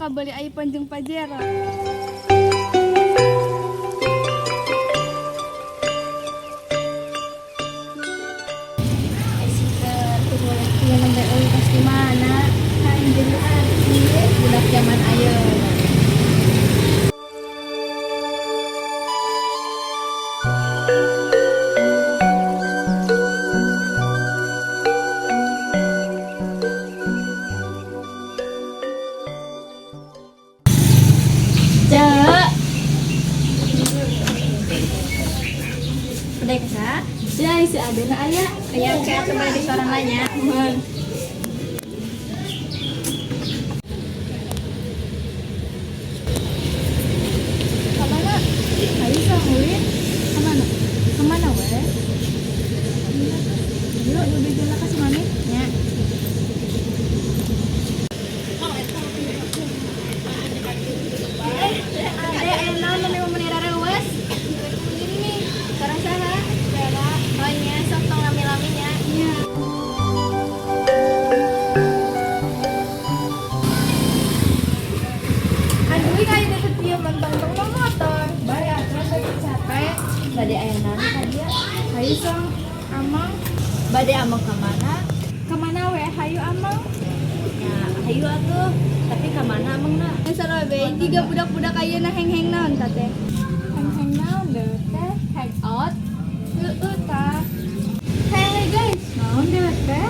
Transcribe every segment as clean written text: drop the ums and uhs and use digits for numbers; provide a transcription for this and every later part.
Kabeli iPhone jeung Pajero. Iya, nembe euy, pas di mana? Hayang jadi artis. Budak zaman ayeuna. Cek. Udah kesa? Ya, si Adena aya. Aya, kayak coba di suara nanya. Mohon. Kamana? Ayo sangulin. Kamana? Kamana we? Yuk, lebih jalan ke mana? Ya. Ade, aya naon meni meni rareueus? Ini Sareng saha? Oh nya, sok tong lami-lami nya. Iya. Aduh, kayak deket dia mentang-mentang motor. Bae atuh saya capek. Bade aya naon ka dieu? Hayu song amang. Bade amang ka mana? Kemana we? Hayu amang. Ya, hayu atuh. Tapi ka mana amangna? Salah be, tiga budak-budak ayeuna heng-heng naon ta teh? Heng-heng naon deh teh? Hang out. Heeh ta. Hey guys, naon deh teh?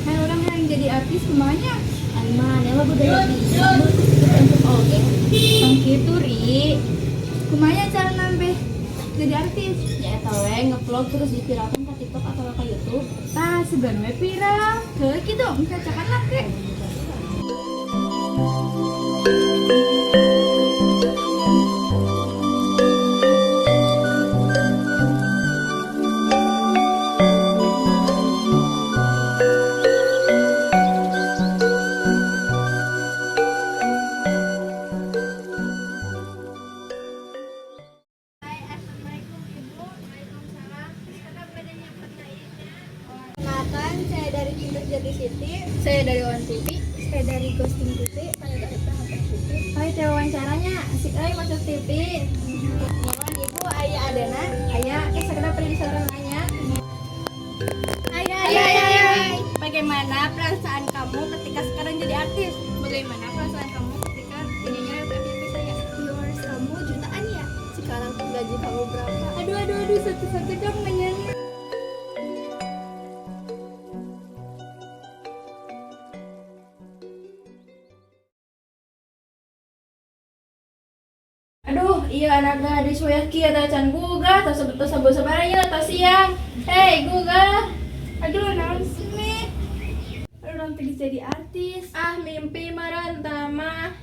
Hai orang yang jadi artis kumanya? Ari mana mah budaya bisa untuk oge. Tong kitu ri. Kumanya cara nambah jadi artis? Ya eta we ngevlog terus diviralkan ke TikTok atau ke YouTube. Tah, sebenarnya viral. Ke kitu, cacakan lah ke. Hai, assalamualaikum Ibu. Waalaikumsalam. Kakak badannya Perkenalkan, saya dari Cinta Jati City. Saya dari One TV, saya dari Ghosting TV, saya dari PHP TV. Hai, teh wawancaranya asik euy masuk TV. Mohon Ibu aya adena, aya sekedar pergi seorang nanya. Hai hai hai hai. Bagaimana perasaan kamu ketika sekarang jadi artis? Bagaimana perasaan kamu ketika ininya FYP saya? Viewers kamu jutaan ya? Sekarang gaji kamu berapa? Aduh aduh aduh, satu-satu dong nanyanya. Aduh, iya anak gadis wayah kieu teh can gugah, tos tos sabar nya tos siang. Hei, gugah. Aduh, naon sih Mi? Aduh, orang tadi jadi artis. Ah, mimpi meureun tah mah.